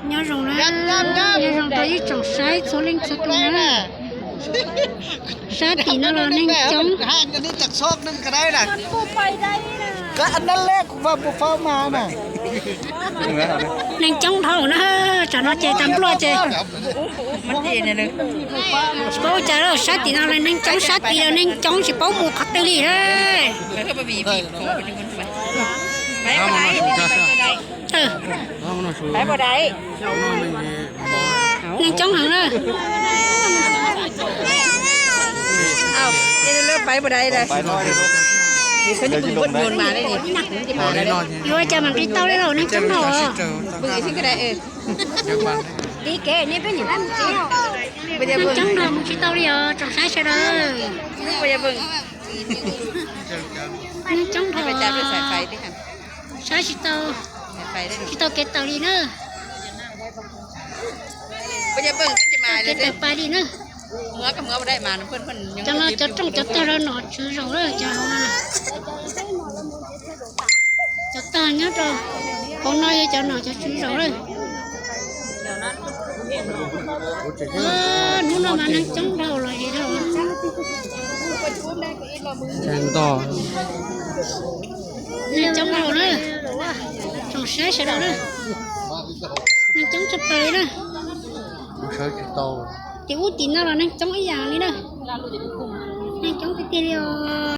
Nyob zoo na, nyob zoo rau ib tsoom saib txhua leej txhua tus na. Sab tim no los neeg coob. Neeg coob dhau na, tsam no ces tag npluaj ces tsis paub ua cas lawm, sab tim no los neeg coob, sab tid los neeg coob tsis paub mus qhov twg li na. Neeg coob heev na. Yuav ua cas mam nqis tau li lauj, neeg coob dhau. Neeg coob dhau mus tsis tau li os, tsoom saib sawv daws. Neeg coob dhau, saib tsis tau, tsis tau kev tawm li na. Kev tawm pais li na. Cov no cov rooj cov tog rau nom tswv zaum lawm cov hauv no. Cov tog nyob rau hauv no yog cov nom cov tswv zaum lawm. Hnub no mas neeg coob dhau los zis dhau. Neeg coob dhau na, tsoom saib sawv daws na, neeg coob tshaj plaws li na. Tim ub tim no los neeg coob ib yam li na, neeg coob tiag tiag li os.